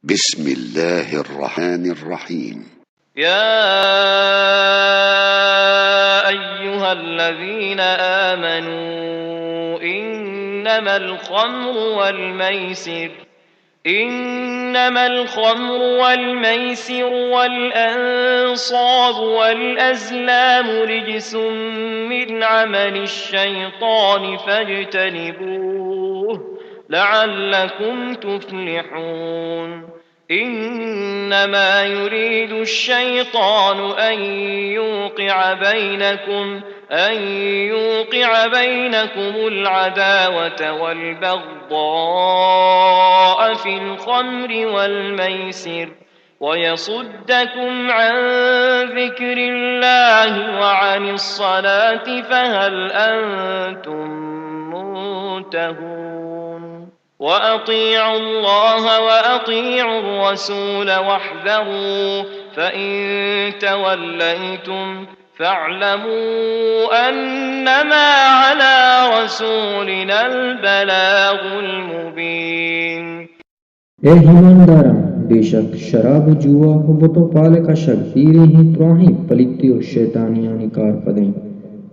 بسم الله الرحمن الرحيم. يا أيها الذين آمنوا إنما الخمر والميسر، إنما الخمر والميسر والأنصاب والأزلام رجس من عمل الشيطان فاجتنبوه لعلكم تفلحون. إنما يريد الشيطان أن يوقع بينكم، أن يوقع بينكم العداوة والبغضاء في الخمر والميسر ويصدكم عن ذكر الله وعن الصلاة فهل أنتم منتهون. وأطيعوا الله وأطيعوا الرسول واحذروا، فإن توليتم فاعلموا أنما على رسولنا البلاغ المبين. اے ایمانداراں! بے شک شراب ءُ جوا ءُ بت ءُ پال ءِ کشگ پیریں ایں، تراہیں پلیتے ءُ شیطانیانی کارپد ایں۔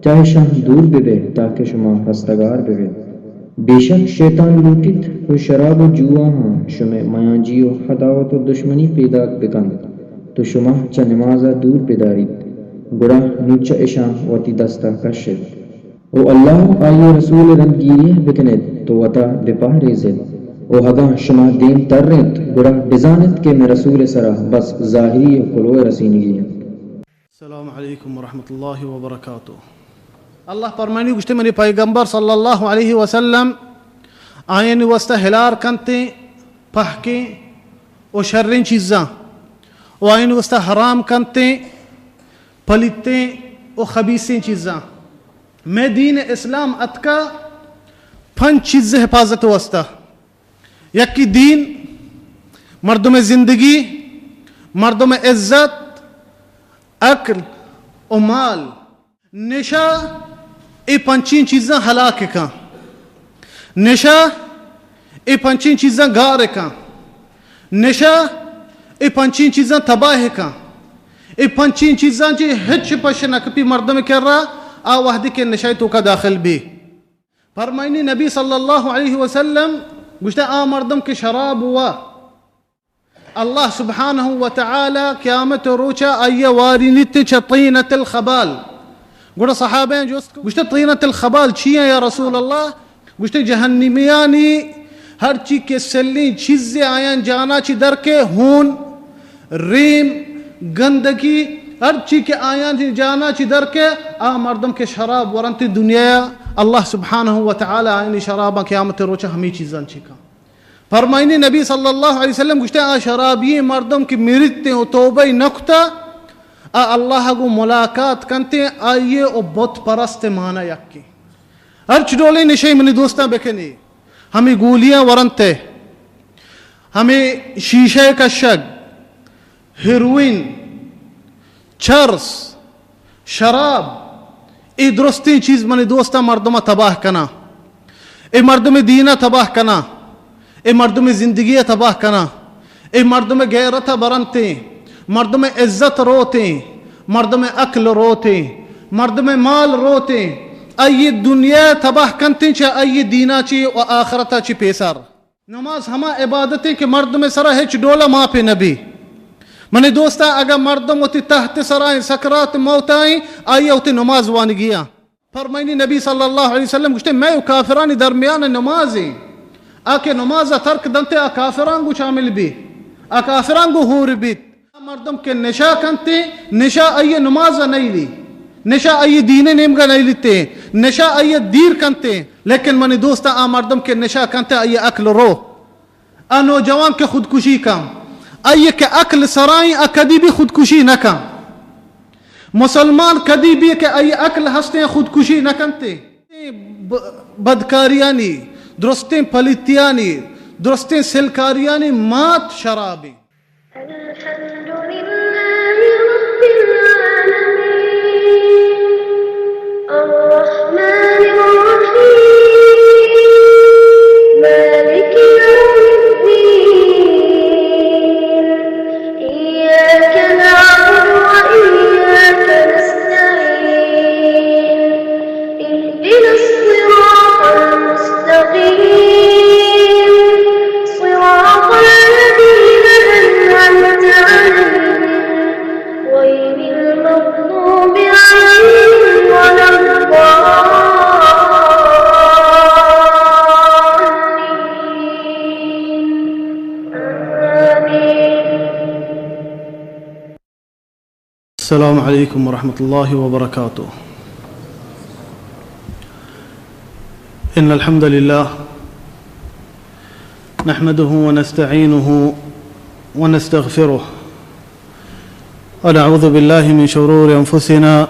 چہ اشاں دور بہ بئے تاکہ شما رستگار بہ بئے۔ بے شک شیطان لوٹیت کہ شراب ءُ جواہاں شمئے میانجی ءُ عداوت ءُ دشمنی پیداک بہ کنت ءُ شما چہ نماز ءَ دور بداریت، گڑا نوں چہ اشاں وتی دست ءَ کش ات۔ ءُ اللہ ءُ آئی ءِ رسول ءِ ردگیری ءَ بکن ات ءُ وتا بپہریز ات۔ ءُ اگاں شما دیم تر انت، گڑا بزان ات کہ مئے رسول ءِ سرا بس ظاہری ءُ کلوہ رسینگی انت۔ السلام علیکم ورحمۃ اللہ وبرکاتہ۔ اللہ پرمانی گوشتے، منی پیغمبر صلی اللہ علیہ وسلم آیانی واسطہ ہلار کنتے پہکیں ءُ شریں چیزاں، ءُ آیانی واسطہ حرام کنتے پلیتیں ءُ خبیثیں چیزاں۔ مئے دین اسلام اتکا پنچ چیز حفاظت واسطہ۔ یکی دین، مردم زندگی، مردم عزت، عقل ءُ مال۔ نشہ اے پنچیں چیزاں ہلاک کن۔ نشہ اے پنچیں چیزاں گار کن۔ نشہ اے پنچیں چیزاں تباہ کن۔ اے پنچیں چیزاں چہ ہچ پش نہ کپی مردم کرا، آ وہدی کہ نشہ توکا داخل بی۔ فرمائنی نبی صلی اللہ علیہ وسلم گوشتے، آ مردم کہ شراب وا، اللہ سبحانہ و تعالی قیامت روچا آئی وارینیت چہ طینۃ الخبال۔ گڑا صحابہ جست کو، گوشتے، طینۃ الخبال چی ایں یا رسول اللہ؟ گوشتے، جہنمیانی ہرچی کہ سلیں چیزے آیاں جانا چی در کے، ہون، ریم، گندگی، ہرچی کہ آیاں جانا چی در کے، آ مردم کہ شراب ورنت دنیا، اللہ سبحانہ و تعالی آیانی شراباں قیامت روچا ہمیں چیزاں چی کن۔ فرمائنی نبی صلی اللہ علیہ وسلم گوشتے، آ شرابی مردم کہ مریت ءُ توبہ نکتا، آ اللہ گو ملاقات کنتے، آئیے ءُ بت پرست مانا یکی۔ ہرچ ڈولیں نشے منی دوستاں بکنے، ہمیں گولیاں ورنتے، ہمیں شیشہ کشگ، ہیروئن، چرس، شراب، اے درستیں چیز منی دوستاں مردم ءَ تباہ کناں۔ اے مردم دین ءَ تباہ کناں۔ اے مردم زندگی ءَ تباہ کناں۔ اے مردم غیرت ءَ برنتیں۔ مردم عزت روتیں۔ مردم عقل روتیں۔ مردم مال روتیں۔ آئی دنیا تباہ کنتیں چہ آئی دینا چی و آخرتا چی پیسر۔ نماز ہما عبادتے کہ مردم سرا ہچ ڈولا ماپے نبی۔ منی دوستا، اگا مردم وتی تحت سرائیں سکرات موتائیں، آئی وتی نماز وانگیاں۔ فرمائنی نبی صلی اللہ علیہ وسلم گوشتے، مئے و کافرانی درمیان نمازیں۔ آ کہ نماز ترک دنتے، آ کافران گو شامل بی۔ آ کافران گو ہور بیت۔ مردم کہ نشہ کنتے، نشہ آئی نماز نیلی، نشہ آئی دین نیمگا نیلیتے، نشہ آئی دیر کنتے۔ لیکن منی دوستا، آ مردم کہ نشہ کنتے، آئی عقل رو۔ آ نوجوان کہ خودکشی کن، آئی کہ عقل سرائیں، آ کدی بھی خودکشی نہ کن۔ مسلمان کدی بھی کہ آئی عقل ہستیں خودکشی نہ کنتے۔ ب-، بدکاریانی، درستیں پلیتیانی، درستیں سلکاریانی مات شرابیں۔ الحمد لله رب العالمين. الرحمن الرحيم. مالك يوم الدين. السلام عليكم ورحمة الله وبركاته. إن الحمد لله نحمده ونستعينه ونستغفره، ونعوذ بالله من شرور أنفسنا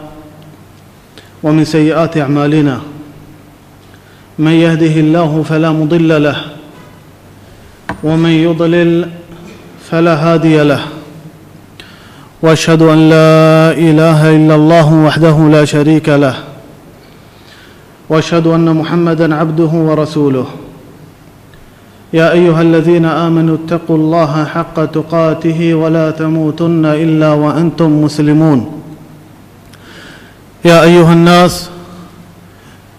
ومن سيئات أعمالنا. من يهده الله فلا مضل له، ومن يضلل فلا هادي له، وأشهد أن لا إله إلا الله وحده لا شريك له، وأشهد أن محمدا عبده ورسوله. يا أيها الذين آمنوا اتقوا الله حق تقاته ولا تموتن إلا وأنتم مسلمون. يا أيها الناس،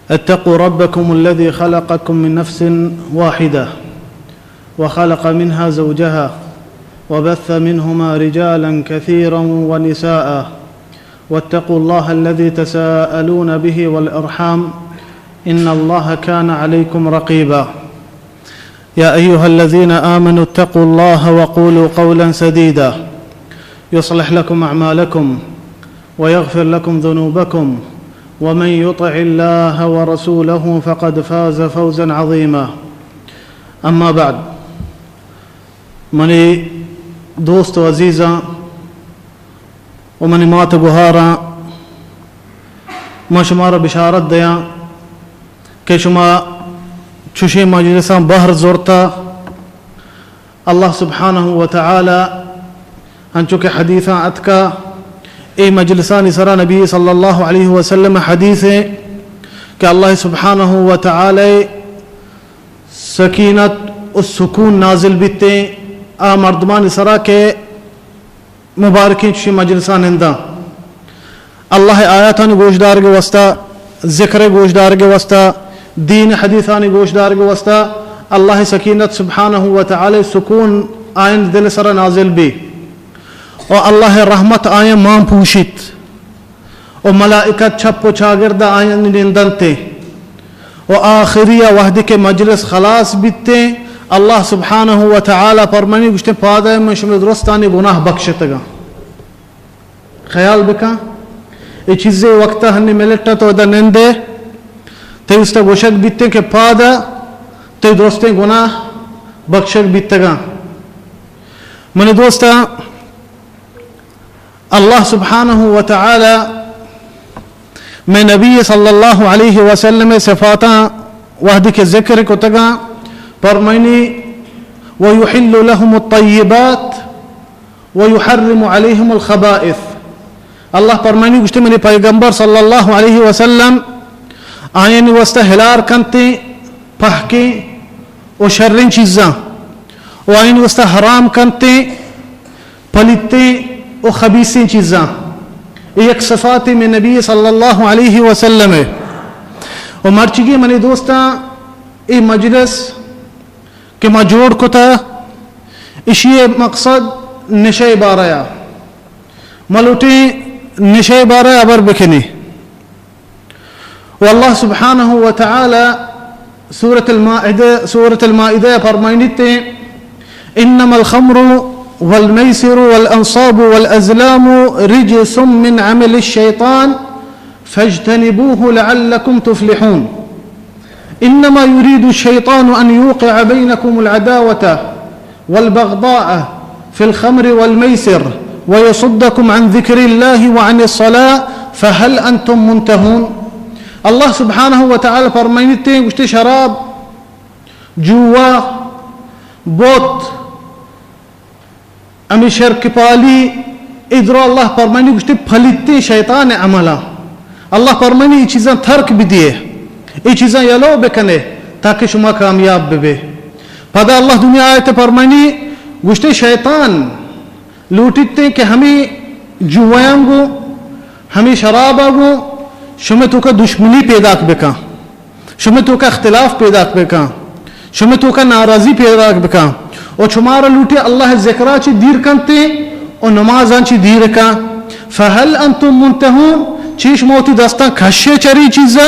اتقوا ربكم الذي خلقكم من نفس واحدة، وخلق منها زوجها، وبث منهما رجالا كثيرا ونساء، واتقوا الله الذي تساءلون به والأرحام، إن الله كان عليكم رقيبا. يا أيها الذين آمنوا اتقوا الله وقولوا قولا سديدا، يصلح لكم أعمالكم ويغفر لكم ذنوبكم، ومن يطع الله ورسوله فقد فاز فوزا عظيما. أما بعد، منی دوست و عزیزاں، و منی مات و گہاراں، ما شمارا بشارت دیاں کہ شما چوشیں مجلساں بہر زرتا، اللہ سبحانہ و تعالی انچو کہ حدیثاں اتکا، اے مجلسانی سرا نبی صلی اللہ علیہ وسلم حدیث ایں کہ اللہ سبحانہ و تعالی سکینت و سکون نازل بیتیں آ مردمانی سرا کہ مبارکیں چوشیں مجلساں ننداں۔ اللہ آیاتانی گوشدارگ واسطہ، ذکر گوشدارگ واسطہ، دین حدیثانی گوشدارگ واسطہ اللہ سکینت سبحانہ و تعالی سکون آیان دل سر نازل بی و اللہ رحمت آیان مان پوشیت و ملائکت چپ و چاگرد آیان نندنتے۔ و آخری ء وہدے کہ مجلس خلاص بیتیں، اللہ سبحانہ و تعالی پرمانی گوشتیں، پادئے من شمئے درستانی گناہ بخشتگاں۔ خیال بکن، اے چیزے وقتا ہنی منٹ تو ادا نندے، تئی استا گوشگ بیتیں کہ پادا تئی درستیں گناہ بخشگ بیتگاں۔ منی دوستا، اللہ سبحانہ و تعالی مئے نبی صلی اللہ علیہ وسلم صفاتاں وہدی کہ ذکر کتگاں، پرمائنی، ويحل لهم الطيبات ويحرم عليهم الخبائث۔ اللہ پرمائنی گوشتے، منی پیغمبر صلی اللہ علیہ وسلم آیانی واسطہ ہلار کنتے پہکیں و شریں چیزاں، و آیانی واسطہ حرام کنتے پلیتیں و خبیثیں چیزاں۔ اے یک صفات میں نبی صلی اللہ علیہ وسلم ہے۔ و مرچگی منی دوستاں، اے مجلس کہ ما جوڑ کتا، اشی مقصد نشے بارہ یا، ما لوٹیں نشے بارہ ابر بکنی۔ و اللہ سبحانہ و تعالی سورة المائدہ، سورة المائدہ فرمائنیتے، انما الخمر والميسر والانصاب والازلام رجس من عمل الشيطان فاجتنبوه لعلكم تفلحون۔ انما يريد الشيطان ان يوقع بينكم العداوة والبغضاء في الخمر والميسر ويصدكم عن ذكر الله وعن الصلاة فهل أنتم منتهون؟ اللہ سبحانہ و تعالی فرمائنیتے، گوشتے، شراب، جوا، بت، ہمے شرک پالی، اے درا اللہ پرمانی گوشتے پلیتیں شیطان عملا۔ اللہ پرمانی اے چیزاں ترک بدیے، اے چیزاں یلو بکنے تاکہ شما کامیاب ببے۔ پدا اللہ دنیا آیت پرمانی گوشتے شیطان لوٹیتے کہ ہمے جوایاں گوں، ہمے شرابا گوں شمے توکا دشمنی پیداک بکن۔ شمے توکا اختلاف پیداک بکن، شمے توکا ناراضی پیداک بکن، و شمارا لوٹی اللہ ذکرا چی دیر کنتے و نمازاں چی دیر کن۔ فهل انتم منتهون؟ چی شما وتی دستاں کشے چری چیزا؟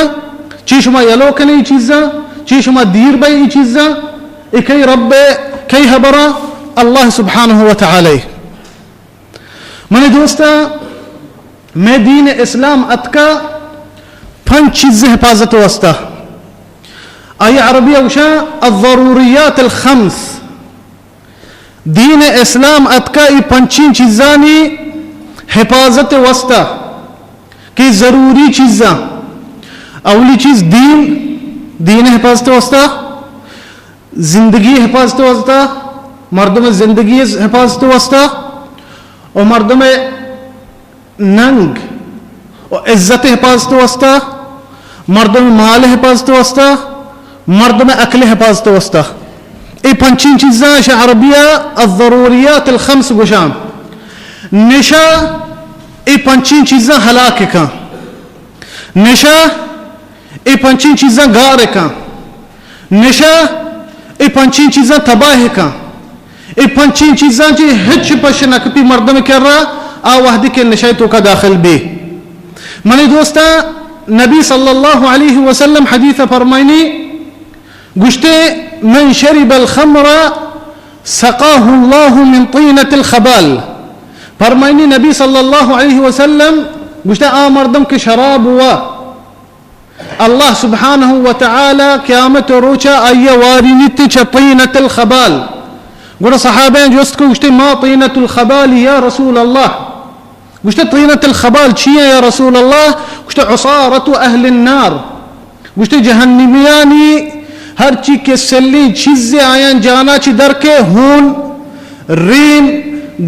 چی شما یلو کنے چیزا؟ چی شما دیر بے چیزا؟ اے کئی رب، کئی حبرا؟ اللہ سبحانہ و تعالی۔ منی دوستاں، مئے دین اسلام اتکا پنچ چیز حفاظت واسطہ۔ آئی عربی ءَ گوشاں الضروریات الخمس۔ دین اسلام اتکا ای پنچیں چیزانی حفاظت واسطہ کہ ضروری چیزاں۔ اولی چیز دین، دین حفاظت واسطہ، زندگی حفاظت واسطہ، مردم زندگی حفاظت واسطہ، و مردم ننگ و عزت حفاظت واسطہ، مردم مال حفاظت واسطہ، مردم عقل حفاظت واسطہ۔ اے پنچیں چیزاں شہ عربیہ الضروریات الخمس گوشاں۔ نشہ اے پنچیں چیزاں ہلاک کن۔ نشہ اے پنچیں چیزاں گار کن۔ نشہ اے پنچیں چیزاں تباہ کن۔ اے پنچیں چیزاں چہ ہچ پش نہ کپی مردم کرا، آ وہدی کہ نشہ توکا داخل بی۔ منی دوستاں، نبی صلی اللہ علیہ وسلم حدیث فرمائنی، گوشتے، من شرب الخمر سقاه الله من طينة الخبال۔ فرمائنی نبی صلی اللہ علیہ وسلم گوشتے، آ مردم کہ شراب وا، اللہ سبحانہ و تعالی قیامت روچا آئی وارینیت چہ طینۃ الخبال۔ گڑا صحابہ جست کو، گوشتے، ما طینۃ الخبال یا رسول اللہ؟ گوشتے، طینۃ الخبال چی ایں یا رسول اللہ؟ گوشتے، عصارۃ اہل النار۔ گوشتے، جہنمیانی ہرچی کہ سلیں چیزے آیاں جانا چی در کے، ہون، ریم،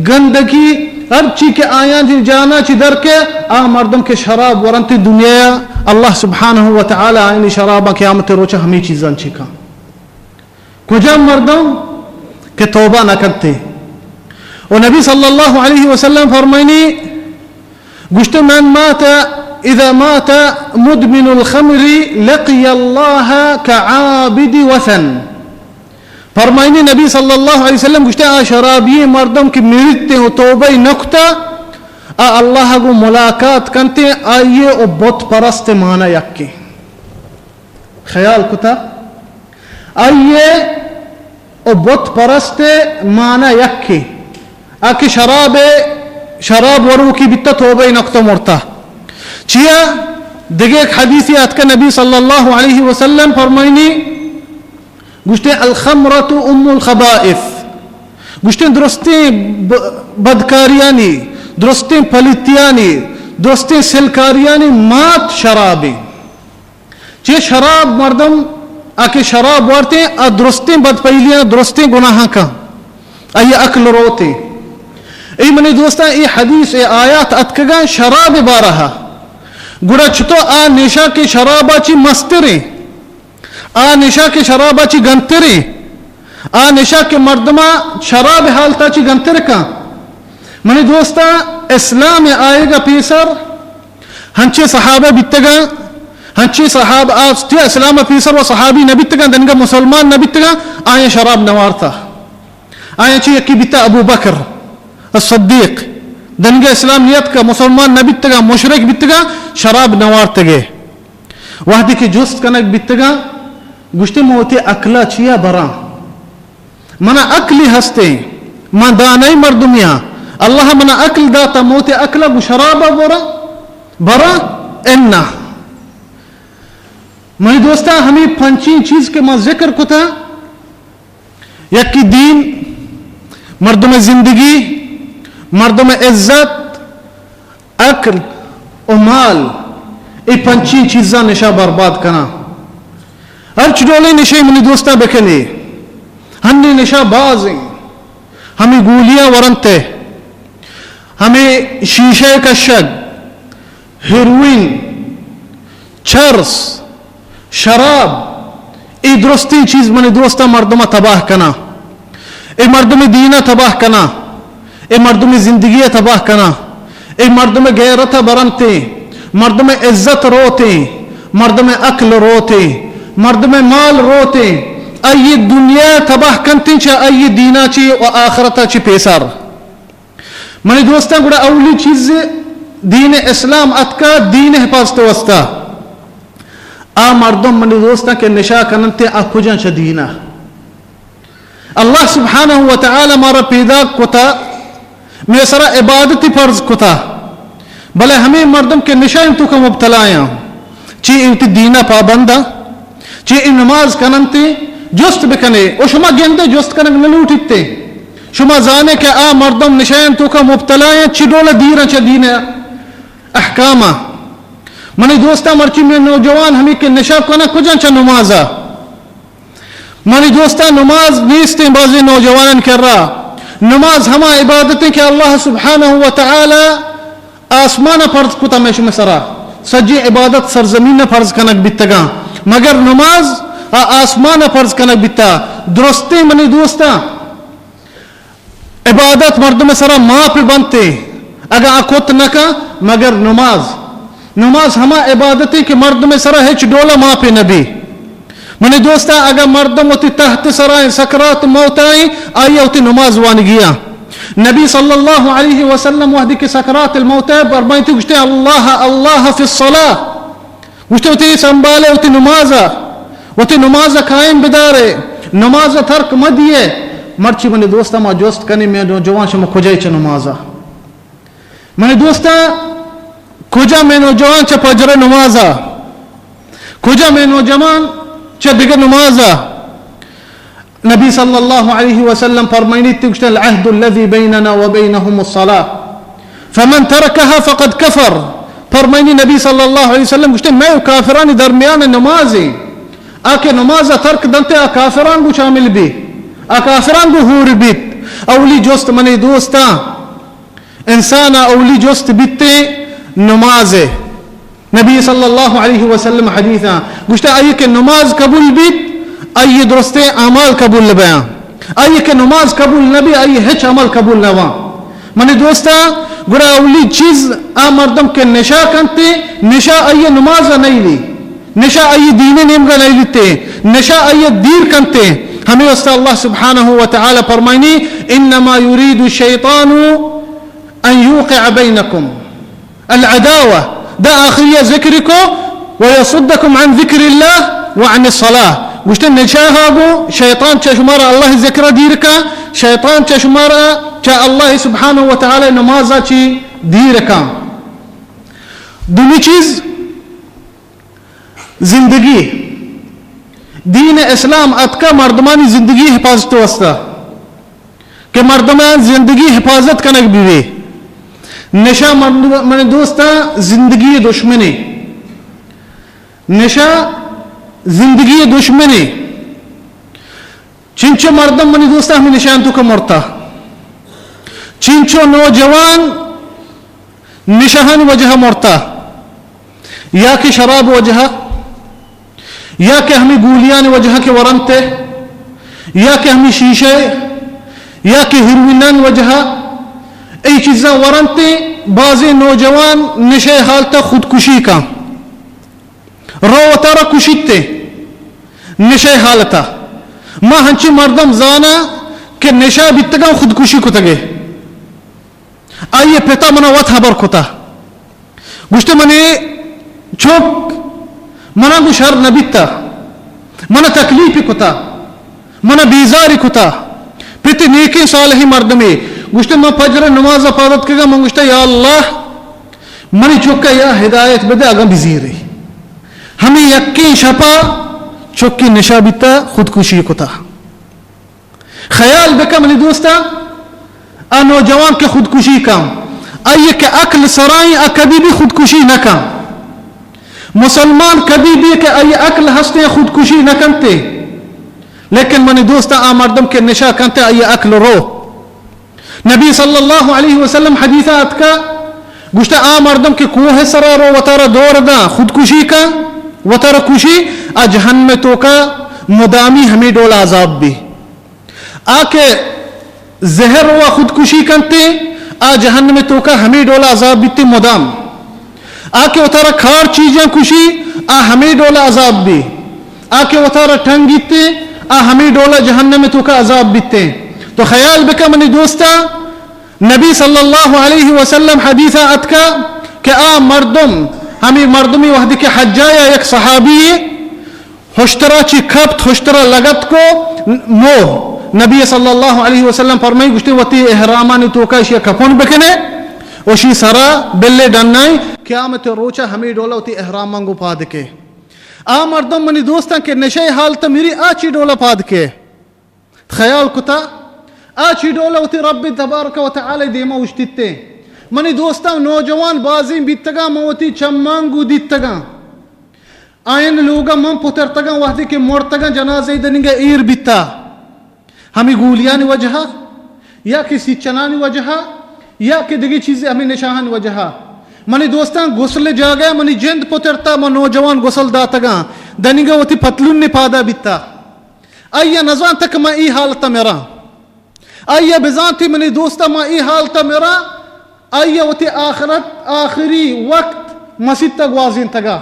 گندگی، ہرچی کہ آیاں جانا چی در کے، آ مردم کہ شراب ورنت دنیا، اللہ سبحانہ و تعالی آیانی شراباں قیامت روچا ہمیں چیزاں چی کن۔ کجام مردم کہ توبہ نہ کنتے۔ و نبی صلی اللہ علیہ وسلم فرمائنی، گوشتے، من مات، اذا مات مدمن الخمر لقی اللہ كعابد وثن۔ فرمائنی نبی صلی اللہ علیہ وسلم گوشتے، آ شرابی مردم کہ مریتے و توبہ نکتا، آ اللہ گو ملاقات کنتے، آئیے و بت پرست مانا یکے۔ خیال کتا؟ آئیے و بت پرست مانا یکے۔ آ کہ شراب، شراب وروکی بیتا، توبہ نکتا، مرتا۔ چیا؟ دگہ ایک حدیثی آتکا، نبی صلی اللہ علیہ وسلم فرمائنی، گوشتے، الخمرۃ ام الخبائث۔ گوشتے، درستیں ب-، بدکاریانی، درستیں پلیتیانی، درستیں سلکاریانی مات شرابیں۔ چہ شراب مردم آ کہ شراب وارتیں، آ درستیں بدپیلیاں، درستیں گناہاں کن، آئی عقل روتیں۔ اے منی دوستاں، اے حدیث، اے آیات اتکگاں شراب بارہا۔ گڑا چتو آ نشہ کہ شرابا چی مستریں، آ نشہ کہ شرابا چی گنتریں، آ نشہ کہ مردما شراب حالتا چی گنتر کن۔ منی دوستاں، اسلام آئیگا پیسر ہنچیں صحابہ بیتگاں، ہنچیں صحابہ آ چہ اسلام پیسر و صحابی نہ بیتگاں، دنگا مسلمان نہ بیتگاں، آیاں شراب نہ وارتا۔ آیاں چہ یکی بیتا ابو بکر الصدیق، دنگا اسلام نیتکا، مسلمان نہ بیتگاں، مشرک بیتگاں، شراب نہ وارتگے۔ وہدے کہ جست کنگ بیتگاں، گوشتے، من وتی عقلا چیا براں؟ منا عقلی ہستیں، من دانائی مردمی آں۔ اللہ منا عقل داتا، من وتی عقلا گوں شرابا برا، برا؟ انا۔ منی دوستاں، ہمیں پنچیں چیز کہ من ذکر کتا، یکی دین، مردم زندگی، مردم عزت، عقل و مال، اے پنچیں چیزاں نشہ برباد کناں۔ ہرچ ڈولیں نشہ منی دوستاں بکنے، ہنی نشہ بازیں، ہمیں گولیاں ورنتے، ہمیں شیشہ کشگ، ہیروئن، چرس، شراب، اے درستیں چیز منی دوستاں مردم تباہ کناں۔ اے مردم دین ء تباہ کناں، اے مردم زندگی ء تباہ کناں، اے مردم غیرت ء برنتیں، مردم عزت روتیں، مردم عقل روتیں، مردم مال روتیں، آئی دنیا ء تباہ کنتیں، چہ آئی دینا چی و آخرت ء چی پیسر۔ منی دوستاں، گڑا اولی چیز دین اسلام اتکا، دین حفاظت واسطہ۔ آ مردم منی دوستاں کہ نشا کننتے، آ کجاں چہ دینا؟ اللہ سبحانہ و تعالی مارا پیدا کتا، مئے سرا عبادتی فرض کتا، بلے ہمے مردم کہ نشہ انت توکا مبتلا یاں، چی اے وتی دینا پابند آں، چی اے نماز کننت، جست بکنے، و شما گندے جست کنگ نہ لوٹیت۔ شما زانے کہ آ مردم نشہ انت توکا مبتلا یاں، چی ڈول دیراں چہ دین احکاماں۔ منی دوستاں، مرچی میں نوجوان ہمیں کہ نشہ کناں کجاں چہ نمازا۔ منی دوستاں، نماز نیستیں بازیں نوجوانان کرا۔ نماز ہما عبادتیں کہ اللہ سبحانہ و تعالی آسمان فرض کتا میں شمے سرا۔ سجی عبادت سرزمین فرض کنگ بیتگاں، مگر نماز آ آسمان فرض کنگ بیتا۔ درستیں منی دوستاں، عبادت مردم سرا ماپ بنتے، اگاں آ کت نہ کن، مگر نماز۔ نماز ہما عبادتے کہ مردم سرا ہچ ڈولا ماپ نہ بی۔ منی دوستاں، اگاں مردم وتی تحت سرائیں سکرات موتائیں، آئی وتی نماز وانگیاں۔ نبی صلی اللہ علیہ وسلم وحدی کہ سکرات الموت فرمائیتی، گوشتے، اللہ اللہ فی الصلاة۔ گوشتے، وتی سنبھالے، وتی نماز ء، وتی نماز ء قائم بدارے، نماز ء ترک مہ دیے۔ مرچی منی دوستاں، ما جست کنیں، میں نوجوان شما کجائے چہ نماز ء؟ منی دوستاں، کجا میں نوجوان چہ پجر نماز ء؟ کجا میں نوجوان چہ دگہ نماز ء؟ نبی صلی اللہ علیہ وسلم فرمائنیت، گوشت، العهد الذي بيننا وبينهم الصلاة فمن تركها فقد كفر۔ فرمائنی نبی صلی اللہ علیہ وسلم گوشت، میں و کافرانی درمیان نمازیں، آ کہ نماز ترک دنتے آ کافران گو شامل بی، آ کافران گو ہور بیت۔ اولی جست منی دوستاں، انسان ء اولی جست بیتے نماز ء۔ نبی صلی اللہ علیہ وسلم حدیث ء گوشتہ، آئی کہ نماز قبول بیت، آئی درستیں اعمال قبول نہ بیاں۔ آئی کہ نماز قبول نہ بی، آئی ہچ عمل قبول نہ واں۔ منی دوستاں، گڑا اولی چیز آ مردم کہ نشہ کنتے، نشہ آئی نماز ء نہیں لی، نشہ آئی دین نیمگا نہیں لیتے، نشہ آئی دیر کنتے۔ ہمیں واسطہ اللہ سبحانہ و تعالی فرمائنی، انما يريد الشيطان ان يوقع بينكم العداوة، دا آخری ذکر کو، ويصدكم عن ذكر الله وعن الصلاة۔ گوشتے، نشہ گو شیطان چہ شمارا اللہ ذکر دیر کا، شیطان چہ شمارا چہ اللہ سبحانہ و تعالی نماز چی دیر کا۔ دومی چیز، زندگی۔ دین اسلام اتکا مردمانی زندگی حفاظت واسطہ، کہ مردمان زندگی حفاظت کنگ بی۔ نشہ مردم، من دوستاں، زندگی دشمنے۔ نشہ زندگی دشمنے۔ چنچو مردم منی دوستاں ہمیں نشان تو کا مرتا۔ چنچو نوجوان نشہانی وجہ مرتا، یا کہ شراب وجہ، یا کہ ہمیں گولیان وجہ کہ ورنتے، یا کہ ہمیں شیشے، یا کہ ہیروئنان وجہ، ای چیزاں ورنتے۔ بازیں نوجوان نشے حالتا خودکشی کا، رو وتارا کشیتے نشے حالتا۔ ما ہنچی مردم زانا کہ نشہ بیتگاں خودکشی کتگے۔ آئی پتا منا وت ہبر کتا۔ گوشتے، منی چک منا گو شر نبیتا، منا تکلیفی کتا، منا بیزاری کتا۔ پتی نیکیں صالحیں مردمے۔ گوشتے، من فجر نماز پادت کگا، من گوشتا، یا اللہ، منی چکا یا ہدایت بدے، اگاں بزیرے۔ ہمیں یکیں شپا چکی نشہ بیتا، خودکشی کتا۔ خیال بکن منی دوستاں، آ نوجوان کہ خودکشی کن، آئی کہ عقل سرائیں، آ کدی بھی خودکشی نہ کن۔ مسلمان کدی بھی کہ آئی عقل ہستے خودکشی نہ کنتے۔ لیکن منی دوستاں، آ مردم کہ نشہ کنتے، آئی عقل رو۔ نبی صلی اللہ علیہ وسلم حدیث اتکا، گوشتا، آ مردم کہ کوہ سرا رو وتارا دور دا، خودکشی کا، وتارا کشی، آ جہنم توکا مدامی ہمیں ڈول عذاب بی۔ آ کہ زہر و خودکشی کنتے، آ جہنم توکا ہمیں ڈول عذاب بیتے مدام۔ آ کہ وتارا کار چیزاں کشی، آ ہمیں ڈول عذاب بی۔ آ کہ وتارا ٹنگیتے، آ ہمیں ڈول جہنم توکا عذاب بیتے۔ تو خیال بکا منی دوستا، نبی صلی اللہ علیہ وسلم حدیثا اتکا کہ آ مردم، ہمیں مردمی وحدی کہ حجایا یک صحابی ہشترا چی کپت، ہشترا لگت کو مو۔ نبی صلی اللہ علیہ وسلم فرمائی، گوشتے، وتی احرامانی توکا اشیا کپن بکنے، وشی سرا بلے ڈنائیں۔ قیامت روچا ہمے ڈولا وتی احراماں گوں پاد کے۔ آ مردم منی دوستاں کہ نشہ حالت مری، آ چی ڈولا پاد کے؟ خیال کتا، آ چی ڈولا وتی رب تبارک و تعالی دیما اوشتیتے؟ منی دوستاں، نوجوان بازیں بیتگاں، من وتی چماں گوں دیتگاں۔ آیانی لوگا من پترتگاں، وہدے کہ مرتگاں، جنازہ دننگا ایر بیتا۔ ہمے گولیانی وجہا، یا کہ سیچنانی وجہا، یا کہ دگہ چیزے ہمے نشاہانی وجہا۔ منی دوستاں، غسل جاگہ منی جند پترتا، من نوجوان غسل داتگاں، دننگا وتی پتلون پادا بیتا۔ آئیا نزانتا کہ من ای حالتا مراں۔ آئیا بزانتی منی دوستا، من ای حالتا مراں۔ آئیا وتی آخرت، آخری وقت مسیتا گوازینتگا۔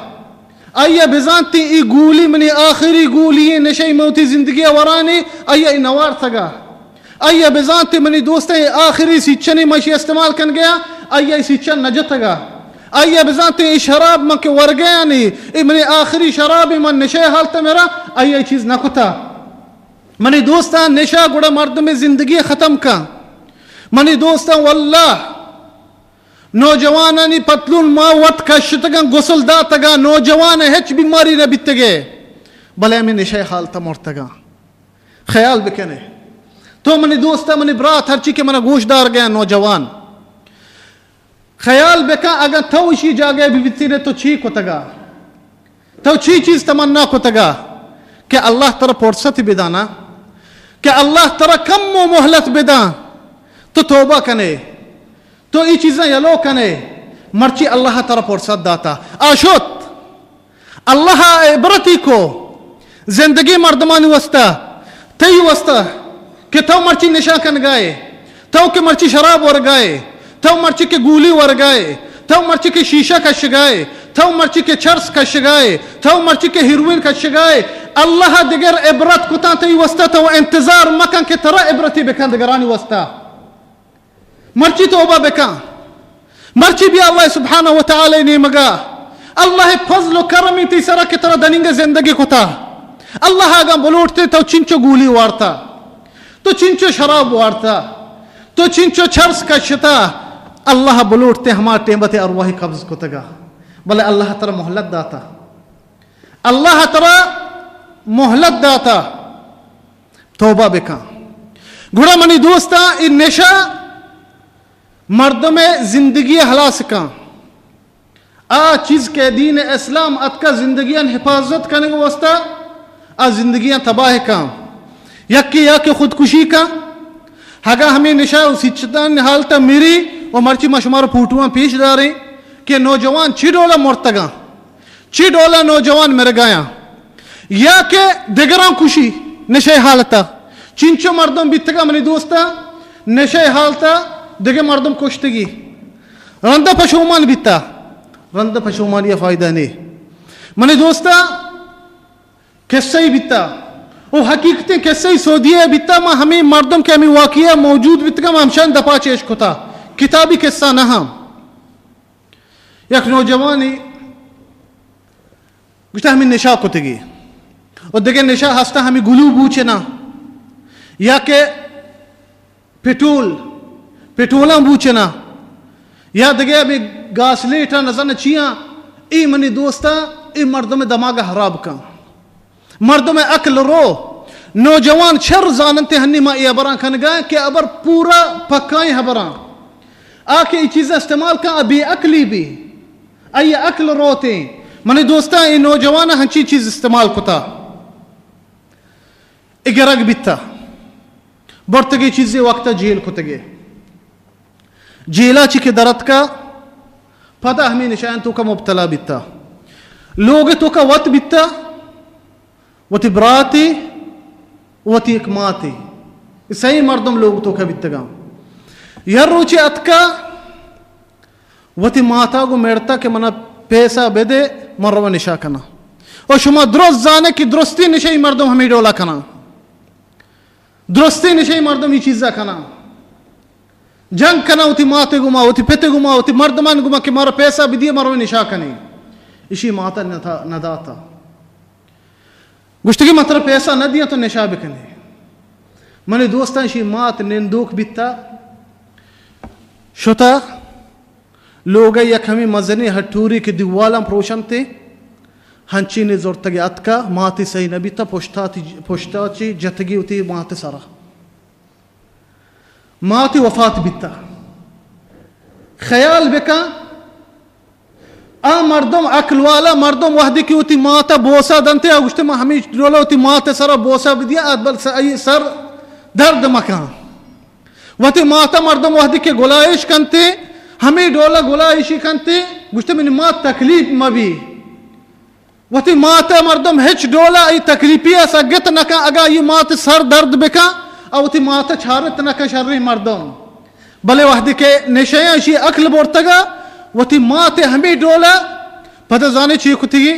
آئیا بزانتی ای گولی منی آخری گولی ایں، نشہ من وتی زندگیا ورانی، آئیا ای نوارتگا۔ آئیا بزانتی منی دوستا، ای آخری سیچنی من اشی استعمال کنگیا، آئیا ای سیچن نجتگا۔ آئیا بزانتی ای شراب من کہ ورگیانی، ای منی آخری شرابی، من نشہ حالتا مراں، آئیا ای چیز نکتا۔ منی دوستاں، نشہ گڑا مردمے زندگی ختم کن۔ منی دوستاں، واللہ نوجوانانی پتلون ما وت کشتگاں، غسل داتگاں، نوجوان ہچ بیماری نہ بیتگے، بلے ہمے نشہ حالتا مرتگاں۔ خیال بکنے تو منی دوستاں، منی برات، ہرچی کہ منا گوش دارگے نوجوان، خیال بکن، اگاں تو اشی جاگہ بہ بیتینے تو چی کتگا؟ تو چی چیز تمنا کتگا کہ اللہ ترا فرصت بدانا، کہ اللہ ترا کمو مہلت بداں؟ تو توبہ کنے، تو ای چیزاں یلو کنے، مرچی اللہ ترا فرصت داتا، آ شت۔ اللہ ء عبرتی کو زندگی مردمانی واسطہ، تئی واسطہ کہ تو مرچی نشہ کنگائے، تو کہ مرچی شراب ورگائے، تو مرچی کہ گولی ورگائے، تو مرچی کہ شیشہ کشگائے، تو مرچی کہ چرس کشگائے، تو مرچی کہ ہیروئن کشگائے، اللہ دگر عبرت کتاں تئی واسطہ۔ تو انتظار مکن کہ ترا عبرتی بکن دگرانی واسطہ۔ مرچی توبہ بکن، مرچی بیا اللہ سبحانہ و تعالی نیمگا۔ اللہ فضل و کرمی تئی سرا کہ ترا دننگا زندگی کتا۔ اللہ اگاں بلوٹتے تو چنچو گولی وارتا، تو چنچو شراب وارتا، تو چنچو چرس کشتا، اللہ بلوٹتے ہما ٹیمت ارواحی قبض کتگا۔ بلے اللہ ترا مہلت داتا، اللہ ترا مہلت داتا۔ توبہ بکن۔ گڑا منی دوستاں، اے نشہ مردم زندگی ہلاس کن۔ آ چیز کہ دین اسلام اتکا زندگیان حفاظت کنگ واسطہ، آ زندگیان تباہ کن۔ یکی یا کہ خودکشی کن، اگاں ہمیں نشہ و سچتان حالتا میری و مرچی ما شمارا پوٹوان پیش داریں کہ نوجوان چی ڈولا مرتگاں۔ چی ڈولا نوجوان مرگایاں یا کہ دگراں کشی نشہ حالتا۔ چنچو مردم بیتگا منی دوستا، نشہ حالتا دگہ مردم کشتگی، رندا پشومان بیتا۔ رندا پشومانی فائدہ نے۔ منی دوستا، قصہ ہی بیتا، او حقیقتیں قصہ ہی سعودیہ بیتا۔ ما ہمیں مردم کہ ہمیں واقعہ موجود بیتگا، ما ہمشان دپا چیش کتا، کتابی قصہ نہ ہم۔ یک نوجوانی گوشتہ ہمیں نشہ کتگی، و دگہ نشہ ہستہ ہمیں گلو بوچنا، یا کہ پٹول، پٹولاں بوچنا، یا دگہ ہمیں گاسلیٹاں نزن چیاں۔ اے منی دوستاں، اے مردم دماغ حراب کن۔ مردم عقل رو، نوجوان شر زاننتے۔ ہنی ما اے ہبراں کنگا کہ ہبر پورا پکائیں ہبراں۔ آ کہ اے چیز استعمال کن، آ بے عقلی بی، آئی عقل روتیں۔ منی دوستاں، اے نوجوان ہنچی چیز استعمال کتا، اے گرگ بیتا، برتگے چیزے وقتا جیل کتگے۔ جیلا چی کہ درتکا، پدا ہمیں نشان توکا مبتلا بیتا۔ لوگ توکا وت بیتا، وتی براتے، وتی یک ماتے۔ اے سئیں مردم لوگ توکا بیتگاں۔ یا روچے اتکا، وتی ماتا گو مرتا کہ منا پیسہ بدے، من روا نشا کنا۔ و شما درست زانے کہ درستی نشئی مردم ہمیں ڈولا کنا۔ درستی نشئی مردم یہ چیزا کنا۔ جنگ کنا وتی ماتے گما، وتی پتے گما، وتی مردمان گما کہ مارا پیسہ بدیے، مارا نشا کنے۔ اشی ماتا نتا-، نداتا۔ گوشتگی من ترا پیسہ نہ دیاں تو نشا بکنے۔ منی دوستاں، اشی مات نندوک بیتا، شتا، لوگ ء یک ہمے مزنیں ہٹورے کہ دیوالاں پروشنت، ہنچینے زرتگ ء اتکا، ماتے سہی نہ بیتا، پشتا تی، پشتا چی جتگی وتی مات سرا۔ ماتے وفات بیتا۔ خیال بکن، آ مردم، عقل والا مردم وہدے کہ وتی مات ء بوسہ دنتے، آ گوشتے، من ہمے ڈولا وتی مات ء سرا بوسہ بدیاں، آ بل س-، آئی سر درد مکن۔ وتی مات ء مردم وہدے کہ گلائش کنتے، ہمے ڈولا گلائشی کنتے، گوشتے، منی مات تکلیف مبی۔ وتی مات ء مردم ہچ ڈولا ای تکلیفی ء سگت نہ کن، اگاں ای مات سر درد بکن، ء وتی مات ء چارت نہ کن شریں مردم۔ بلے وہدے کہ نشہ ء اشی عقل برتگ ء وتی مات ء ہمے ڈولا، پدا زانے چی کتگی؟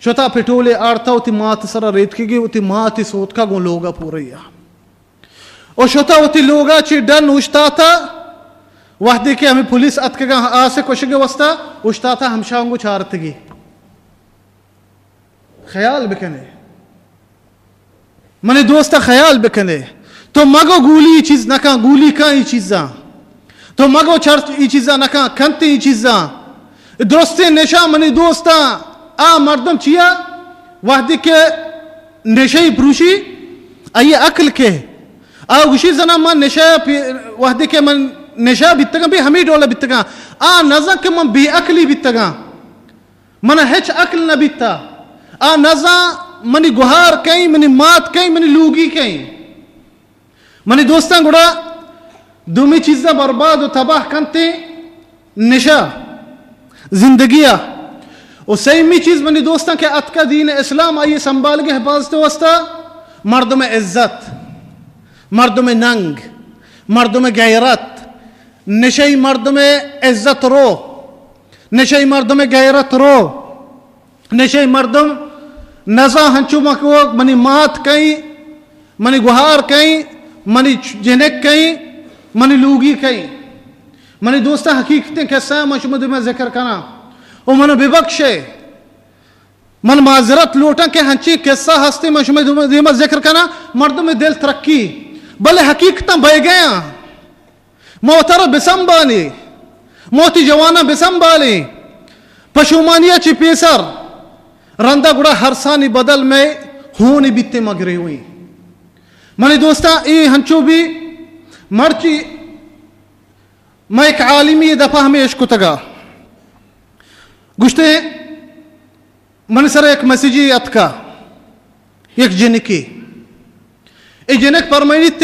شتا پٹولے آرتا وتی مات سرا ریتکگی، وتی مات سوتکا گوں لوگا پوریا۔ او شتا وتی لوگا چی ڈن اوشتاتا، وہدے کہ ہمیں پولیس اتکگا آسے کشگ واسطہ، اوشتاتا ہمشانگو چارتگی۔ خیال بکنے۔ منی دوست خیال بکنے۔ تو مگو گولی ای چیز نکن، گولی کن ای چیزاں۔ تو مگو چرچ ای چیزاں نکن، کنت ای چیزاں۔ درستیں نشہ منی دوستاں، آ مردم چیا؟ وہدے کہ نشہ ای پروشی، آئی عقل کے۔ آ گوشی زنا من نشہ پی-، وہدے کہ من نشہ بیتگاں، بی ہمیں ڈولا بیتگاں۔ آ نزن کہ من بے عقلی بیتگاں۔ من ہچ عقل نہ بیتا۔ آ نزاں منی گہار کئیں، منی مات کئیں، منی لوگی کئیں۔ منی دوستاں گڑا دومی چیزاں برباد و تباہ کنتے نشہ زندگی ء۔ و سیمی چیز منی دوستاں کہ اتکا دین اسلام آئی سنبھالگ حفاظت واسطہ مردم عزت، مردم ننگ، مردم غیرت، نشئی مردم عزت رو، نشئی مردم غیرت رو، نشئی مردم نزا ہنچو مکو منی مات کئیں، منی گہار کئیں، منی چ-، جنک کئیں، منی لوگی کئیں۔ منی دوستاں حقیقتیں قصہ من شما دیما ذکر کناں و منو ببخشے۔ من معذرت لوٹاں کہ ہنچیں قصہ ہستے من شما دیما ذکر کناں، مردم دل ترکی، بلے حقیقتاں بہ گیاں۔ ما وتارا بسنبالیں، ما وتی جواناں بسنبالیں۔ پشومانی ء چہ پیسر رندا گڑا ہرسانی بدل مئے ہونی بیتیں ما گریویں۔ منی دوستاں، اے ہنچو بی مرچی ما یک عالمی دپا ہمے اشکتگا گوشتے، من سر یک میسجے اتکا، یک جنکے۔ اے جنک پرمائنیت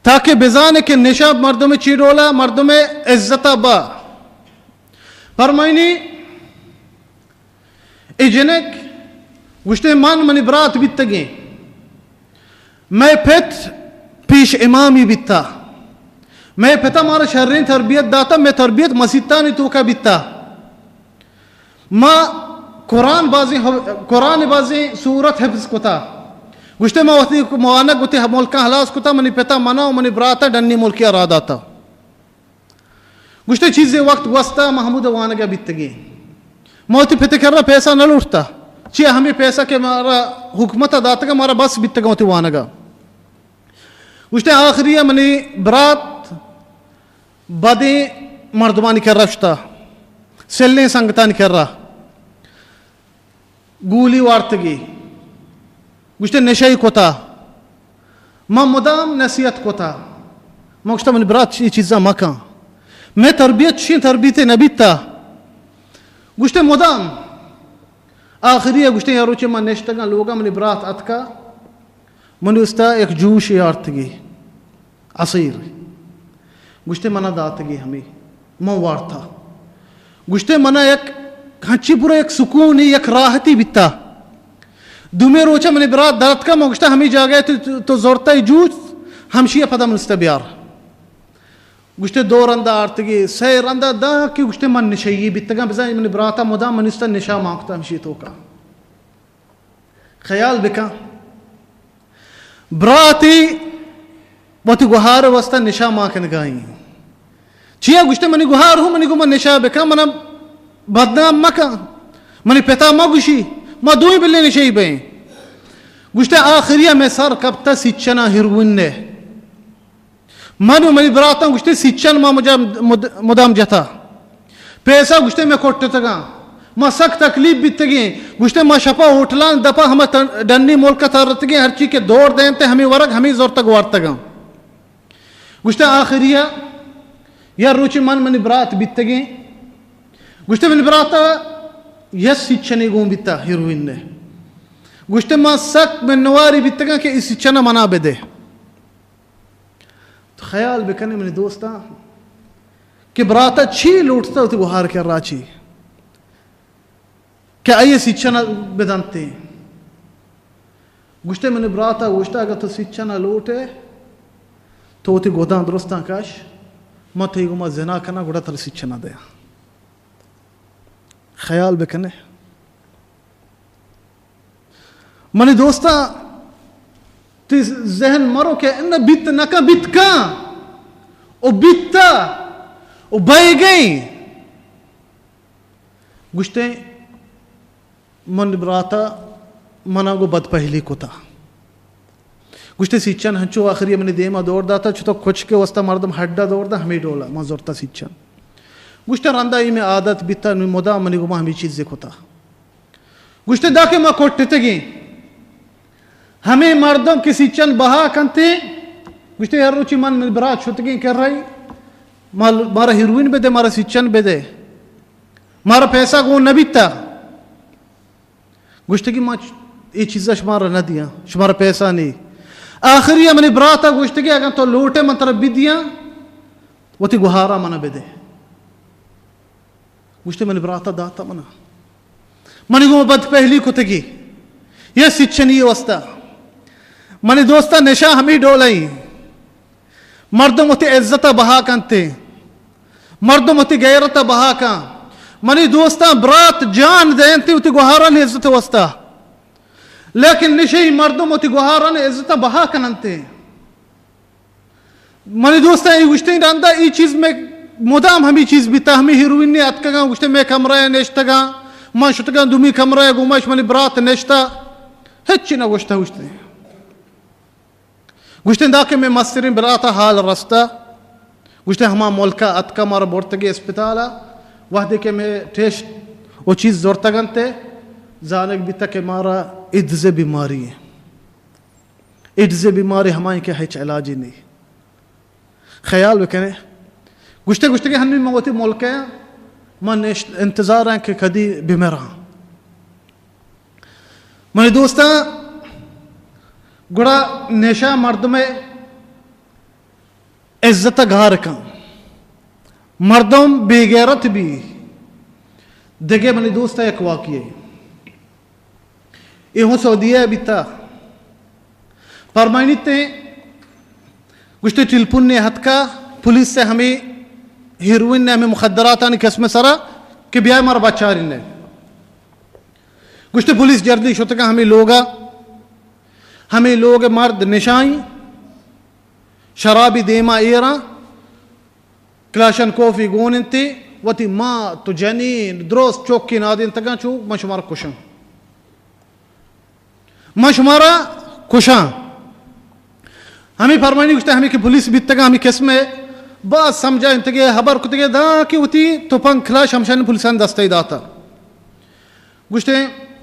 تاکہ بزانے کہ نشہ مردم چی ڈولا، مردم عزت با۔ پرمائنی اے جنک گوشتے، من منی برات بیتگیں۔ مئے پت پیش امامی بیتا۔ مئے پتا مارا شریں تربیت داتا، مئے تربیت مسیتانی توکا بیتا۔ ما قرآن بازیں، قرآن بازیں سورت حفظ کتا۔ گوشتے، ما وقتی وانگ وتی ملکاں ہلاس کتا، منی پتا منا و منی براتا ڈنی ملکی را داتا۔ گوشتے، چیزے وقت گوستا، ما ہمود وانگا بیتگیں۔ ما وتی پت کرا پیسہ نہ لوٹتا۔ چیا ہمیں پیسہ کہ مارا حکومت داتگا، مارا بس بیتگا وتی وانگا۔ گوشتے، آخری منی برات بدیں مردمانی کرا شتا، سلیں سنگتانی کرا۔ گولی وارتگی، گوشتے نشئی کتا۔ من مدام نصیحت کتا۔ من گوشتا، منی برات، اے چیزاں مکن۔ مئے تربیت چشیں تربیتے نبیتا۔ گوشتے مدام۔ آخری ء گوشتے، یا روچے من نشتگاں لوگا، منی برات اتکا، منی استا یک جوشے آرتگی۔ عصیر۔ گوشتے، منا داتگی ہمے، من وارتا۔ گوشتے، منا یک ہنچی پورا یک سکونی، یک راحتی بیتا۔ دومی روچا منی برات درتکا، من گوشتا، ہمے جاگہ تو، تو زرتا جوش، ہمشی پدا من استا بیار۔ گوشتے، دو رندا آرتگی، سئے رندا دا کہ گوشتے، من نشئی بیتگاں، بزاں منی براتا مدام من استا نشہ مانکتا ہمشی توکا۔ خیال بکن، براتی وتی گوہار واسطہ نشہ مان کنگائیں۔ چیا گوشتے، منی گوہار ہوں منی گو من نشہ بکن، منا بدنام مکن، منی پتا مگوشی، ما دوئیں بلے نشئی بئیں۔ گوشتے، آخری میں سر کپتا سچنا ہیروئن نے۔ من و منی براتاں گوشتے سیچن ما مجا-، مد-، مدام جتا۔ پیسہ گوشتے میں کٹتگاں۔ ما سک تکلیف بیتگیں۔ گوشتے ما شپا ہوٹلان دپا ہمے تن-، ڈنی ملک ترتگیں، ہرچی کہ دور دینتے ہمیں ورگ ہمیں زرتگ وارتگاں۔ گوشتے آخریا یا روچے من منی برات بیتگیں۔ گوشتے منی براتا یا سیچنے گون بیتا ہیروئن نے۔ گوشتے ما سک منواری بیتگاں کہ ای سیچنا منا بدے۔ تو خیال بکنے منی دوستاں کہ براتا چی لوٹتا وتی گوہار کرا چی کہ آئی سیچنا بدنتے۔ گوشتے منی براتا گوشتا اگر تو سیچنا لوٹے تو وتی گوداں درستاں کش، من تئی گوما زنا کنا گڑا تر سیچنا دیا۔ خیال بکنے۔ منی دوستاں، تئی ذہن مرو کہ انہ بیت نہ کن، بیت کن، او بیتا، او بئیگئیں۔ گوشتے، من براتا منا گو بدپہلی کتا۔ گوشتے، سیچن ہنچو آخری منی دیما دور داتا، چتو کچکے واسطہ مردم ہڈا دور دا، ہمیں ڈولا، من زرتا سیچن۔ گوشتے، رندا ای میں عادت بیتا، نو مدام منی گوما ہمیں چیزے کتا۔ گوشتے، دا کہ ما کٹتگیں۔ ہمے مردم کہ سیچن بہا کنتے، گوشتے، ہر روچی من، من برات شتگیں کر رہی، ما-، مارا ہیروئن بدے، مارا سیچن بدے، مارا پیسہ گون نبیتا۔ گوشتے کہ ما چ-، اے چیزا شمارا نہ دیاں، شمارا پیسہ نہیں۔ آخری منی براتا گوشتے کہ اگر تو لوٹے من ترا بدیاں، وتی گوہارا منا بدے۔ گوشتے، منی براتا داتا منا۔ منی گوما بدپہلی کتگی۔ یہ سچنی واسطہ۔ منی دوستا، نشہ ہمی ڈولئی۔ مردم وتی عزت بہا کنتے۔ مردم وتی غیرت بہا کن۔ منی دوستاں، برات جان دینتے وتی گوہارانی عزت واسطہ۔ لیکن نشئی مردم وتی گوہارانی عزت بہا کننتے۔ منی دوستاں، اے گوشتیں رندا اے چیز میں مدام ہمی چیز بیتا، ہمی ہیروئن نے اتکگاں، گوشتے میں کمرہ نشتگاں، من شتگاں دومی کمرہ گومش منی برات نشتا، ہچی نہ گوشتا گوشتے۔ گوشتے دا کہ میں مسترین براتا حال رستا، گوشتے ہما ملکا اتکا مارا برتگی اسپتالا، وہدے کہ میں ٹیسٹ و چیز زرتگنتے، زانگ بیتا کہ مارا ایڈز بیماری ہے۔ ایڈز بیماری ہمائیں کہ ہچ علاجی نہیں۔ خیال بکنے۔ گوشتے، گوشتے کہ ہنی من وتی ملک ہے، من نشت-، انتظار ہیں کہ کدی بمراں۔ منی دوستاں، گڑا نشہ مردم عزت گار کن، مردم بے غیرت بی۔ دگہ منی دوستاں یک واقعے۔ اے ہوں سعودیہ بیتا۔ پرمائنیتے، گوشتے ٹیلیفون نے ہتکا، پولیس سے ہمیں ہیروئن نے ہمیں مخدراتانی قسم سرا کہ بیائے مارا بچارین نے۔ گوشتے پولیس جردی شتگا ہمیں لوگا، ہمیں لوگ مرد نشائیں، شرابی دیما ایرا، کلاشنکوفی گون انتے، وتی مات و جنین درست چوکی نادینتگاں، چو من شمارا کشاں، من شمارا کشاں۔ ہمیں پرمانی گوشتا، ہمیں کہ پولیس بیتگا، ہمیں قسم باز سمجھا انتگے، حبر کتگے، دا کہ وتی تپنگ کلاش ہمشانی پولیسان دستی داتا۔ گوشتے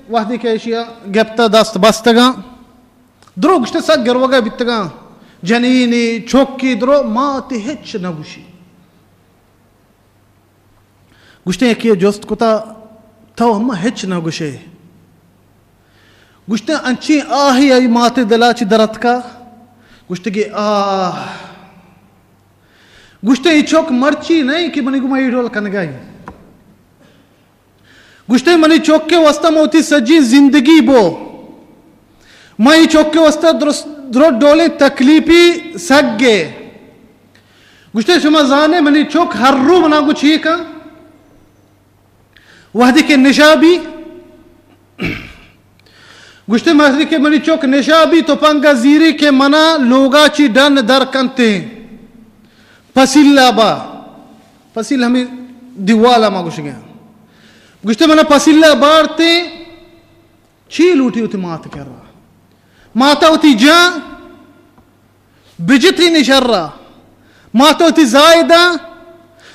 وہدی کہ ایشیا گپتا دست بستگا، درو گوشتے سک گروگا بیتگا، جنینی چوکی درو، ماتی ہچ نہ گوشی۔ گوشتے یکے جست کتا، تو ہما ہچ نہ گوشے؟ گوشتے انچیں آہی آئی ماتے دلا چی درتکا۔ گوشتے کہ آہ۔ گوشتے اے چوک مرچی نہیں کہ منی گما اے ڈول کنگائی۔ گوشتے منی چوکے واسطہ من وتی سجیں زندگی بو۔ من اے چوکے واسطہ درست، درو ڈولیں تکلیفی سگے۔ گوشتے شما زانے منی چوک ہر رو منا گو چی کن؟ وہدی کہ نشا بی، گوشتے وہدی کہ منی چوک نشا بی، تپنگا زیری کہ منا لوگا چی ڈن در کنتے۔ پسیلا با، پسیل ہمیں دیوالا ما گوشگے۔ گوشتے منا پسیلا بارتے، چی لوٹی وتی مات کرا؟ ماتا وتی جان بجتینی شرا، مات وتی زاہ داں،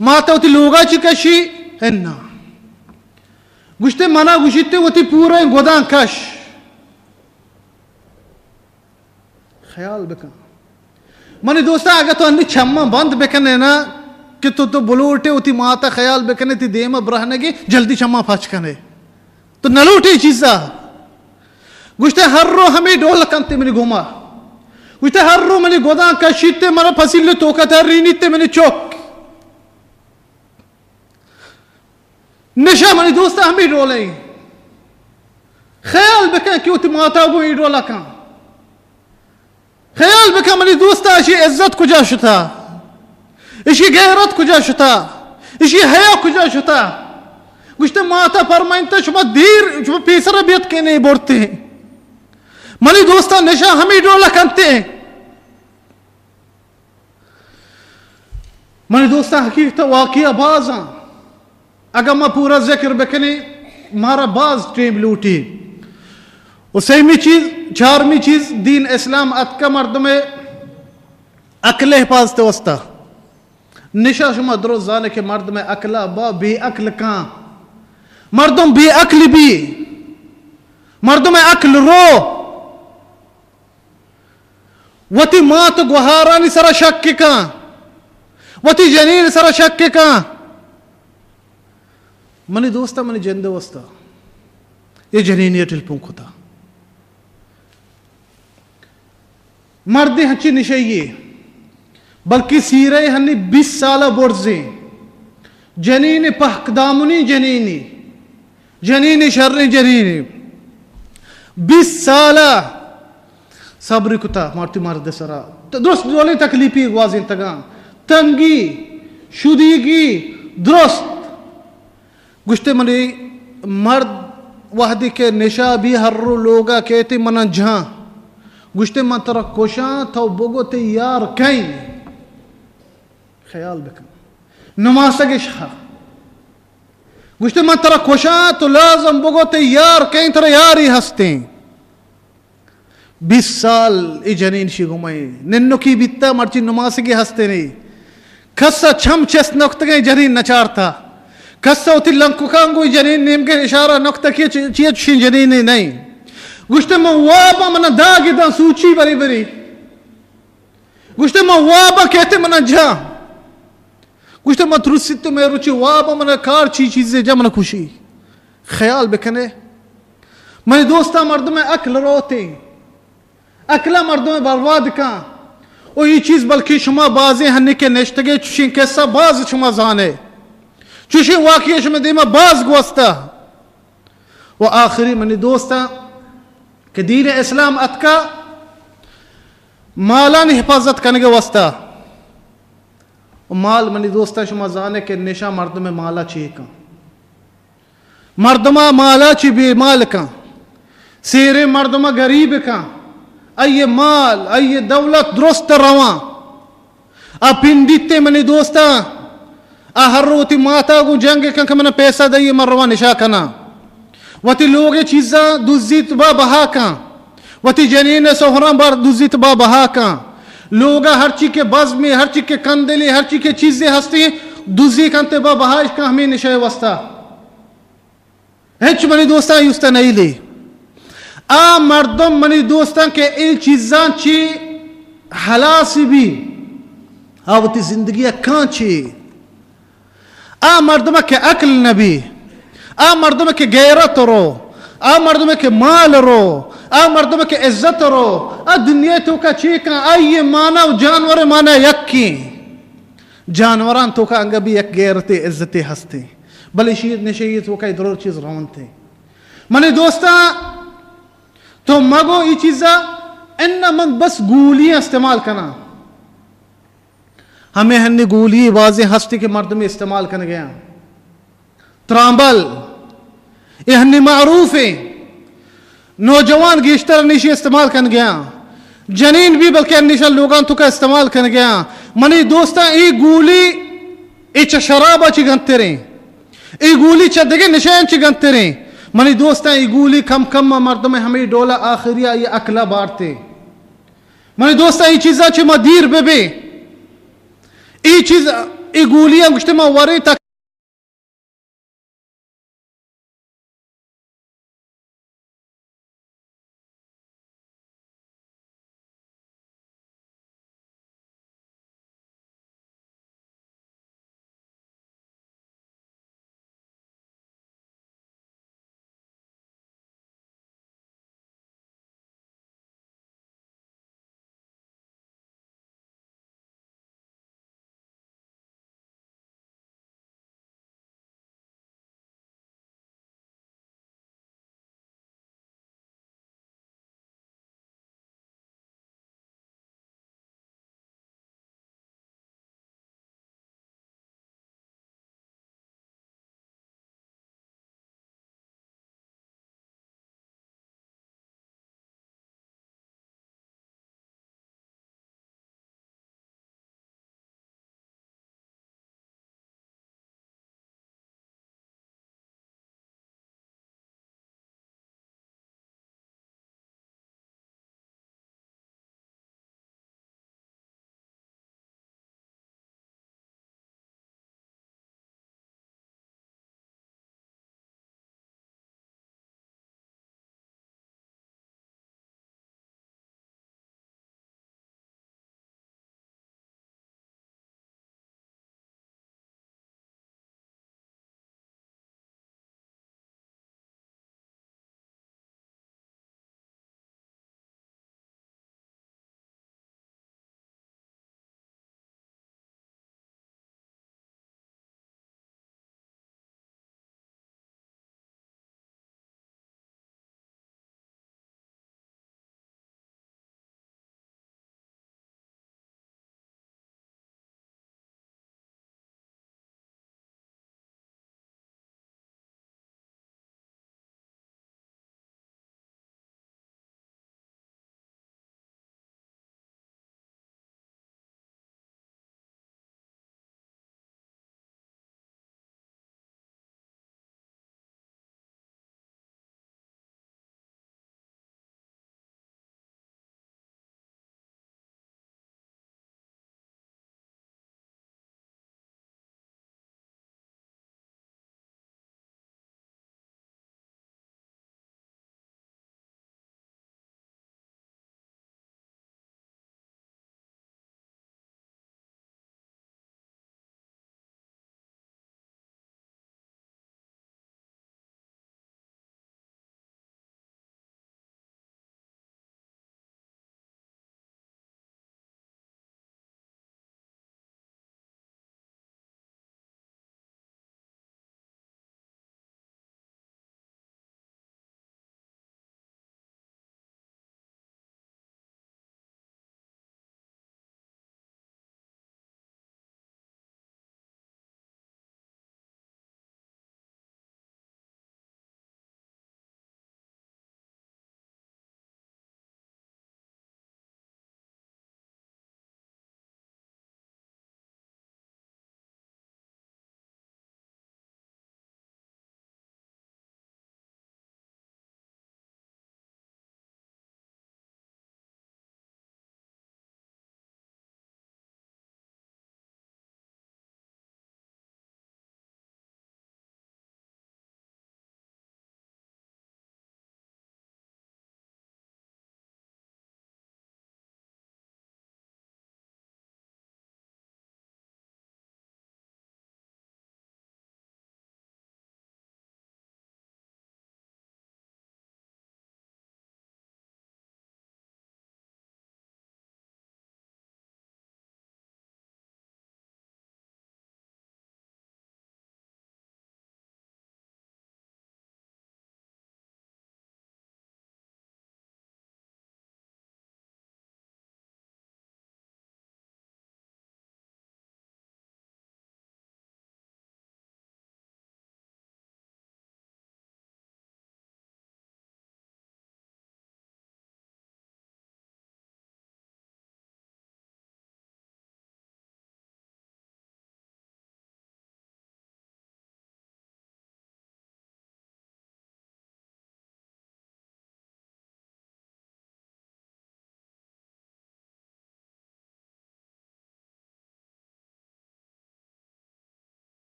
مات وتی لوگا چی کشی؟ انا۔ گوشتے منا گوشیتے وتی پورا گداں کش۔ خیال بکن۔ منی دوستاں، اگہ تو انی چماں بند بکنے نا کہ تو، تو بلوٹے وتی ماتا خیال بکنے، تی دیما برہنگے، جلدی چماں پچ کنے۔ تو نلوٹے چیزا۔ گوشتے ہر رو ہمے ڈول کنتے منی گوما۔ گوشتے ہر رو منی گداں کشیتے، منا پسیل توکا ترینیتے منی چک۔ نشہ منی دوستاں ہمے ڈول ایں۔ خیال بکن کہ وتی ماتا گوں اے ڈولا کن۔ خیال بکن منی دوستاں، اشی عزت کجا شتا؟ اشی غیرت کجا شتا؟ اشی حیا کجا شتا؟ گوشتے ماتا پرمائنتا شما دیر، شما پیسر بیت کہ نہیں برتے۔ منی دوستاں نشہ ہمے ڈولا کنتے۔ منی دوستاں، حقیقت واقعہ بازاں۔ اگاں ما پورا ذکر بکنیں، مارا باز ٹیم لوٹی۔ و سیمی چیز، چارمی چیز، دین اسلام اتکا مردم عقل حفاظت واسطہ۔ نشہ شما درست زانے کہ مردم عقل با بے عقل کان۔ مردم بے عقل بی۔ مردم عقل رو۔ وتی مات و گوہارانی سرا شک کن، وتی جنین سرا شک کن۔ منی دوستا، منی جند واستا، یہ جنینی ٹیلیفون کتا۔ مردے ہنچی نشئیے، بلکہ سیرہ ہنی بیست سالہ برزیں۔ جنین پہک دامنی جنینی، جنین شریں جنینی۔ بیست سالہ صبر کتا مارتی مرد سرا۔ تو درست ڈولیں تکلیفی گوازینتگاں۔ تنگی، شدیگی، درست۔ گوشتے منی مرد وہدی کہ نشہ بی ہر رو لوگا کیتی منا جہاں۔ گوشتے من ترا کشاں، تو بگو تے یار کئیں۔ خیال بکن۔ نماسگ عشقا۔ گوشتے من ترا کشاں، تو لازم بگو تے یار کئیں، ترا یاری ہستیں۔ بیست سال اے جنین شی گمئے ننکی بیتا، مرچی نماسگی ہستے نے۔ کسا چم چست نکتگیں جنین نچارتا۔ کسا وتی لنککاں گوئی جنین نیمگے اشارہ نکتہ کہ چی-، چیئے چشیں جنین نہیں۔ گوشتے من وابا منا داگی داں سوچی بری بری۔ گوشتے من وابا کہتے منا جا۔ گوشتے من ترسیت میں روچی وابا منا کار چی چیزے جا منا خوشی۔ خیال بکنے۔ منی دوستاں، مردم عقل روتے۔ عقل مردم برباد کن۔ او یہ چیز بلکہ شما بازیں ہنی کہ نشتگے چشیں قصہ باز شما زانے۔ چشیں واقعہ شما دیما باز گوستا۔ و آخری منی دوستاں کہ دین اسلام اتکا مالانی حفاظت کنگے واسطہ۔ و مال منی دوستاں شما زانے کہ نشہ مردم مالا چی کن۔ مردما مالا چی بے مال کن۔ سیریں مردما غریب کن۔ ای مال، ای دولت درست روان۔ آ پنڈیتے منی دوستاں، آ ہر رو وتی ماتا گوں جنگ کن کہ منا پیسہ دئیے، من رواں نشا کناں۔ وتی لوگے چیزاں دزیت با بہا کن۔ وتی جنین سہراں بار دزیت با بہا کن۔ لوگا ہرچی کہ بزمی، ہرچی کہ کندلی، ہرچی کہ چیزے ہستی، دزی کنتے با بہا اش کن ہمیں نشے واسطہ۔ ہچ منی دوستاں ایوستا نئیلی۔ آ مردم منی دوستاں کہ اے چیزاں چی ہلاسی بی، آ وتی زندگی کان چی۔ آ مردم کہ عقل نبی، آ مردم کہ غیرت رو، آ مردم کہ مال رو، آ مردم کہ عزت رو، آ دنیا توکا چی کن؟ آئی مانا و جانور مانا یکی۔ جانوران توکا انگا بھی یک غیرت عزت ہستے، بلے شیر نشے توکا درور چیز رونتے۔ منی دوستاں، تو مگو ای چیزا، ان من بس گولی استعمال کناں۔ ہمیں ہنی گولی بازیں ہستی کہ مردم استعمال کن گیا۔ ترامبل، اے ہنی معروف ہیں۔ نوجوان گیشتر ہنیشی استعمال کن گیا۔ جنین بھی بلکہ ہنیشا لوگان توکا استعمال کن گیا۔ منی دوستاں، ای گولی، ای چہ شرابا چی گنتریں۔ ای گولی چہ دگہ نشین چی گنتریں۔ منی دوستاں، ای گولی کم کم مردم ہمیں ڈولا آخری آئی عقلہ بارتے۔ منی دوستاں، ای چیزاں چہ ما دیر بہ بیں۔ اے چیز، اے گولیاں گوشتے ما ورے تا